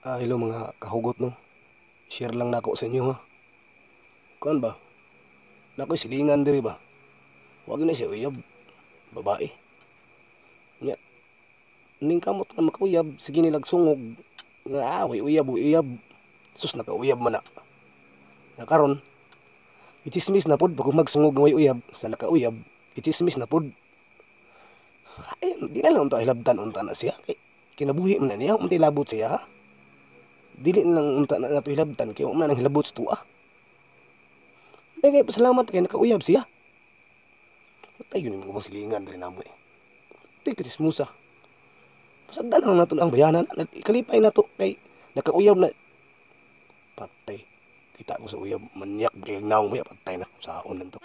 Hello mga kahugot, no. Share lang nako sa inyo, ha. Kuan ba? Nakoy silingan diri ba? Wag na siya uyab. Babae. Nya. Ning kamot nga makauyab, sige nilag sungog. Nga way uyab, way uyab. Sus, nakauyab man na. Na karon, ichismis na pod pag magsungog nga way uyab sa nakauyab, ichismis na pod. Ay, di na lang unta hilabtan unta na siya. Kay kinabuhi man na niya, untay labot siya, ha? Dili na lang unta na nato hilabtan kay wa man nang hilabot sa tuwa. May kay pasalamat kay nakauyab siya. Patay yun yung mga silingan diri namo eh. Patay kasi musa. Pasagdan lang nato ang bayanan. Kalipay na to kay nakauyab na. Patay. Kita ko sa uyab, manyak kay naong mo, patay na. Saon lang to.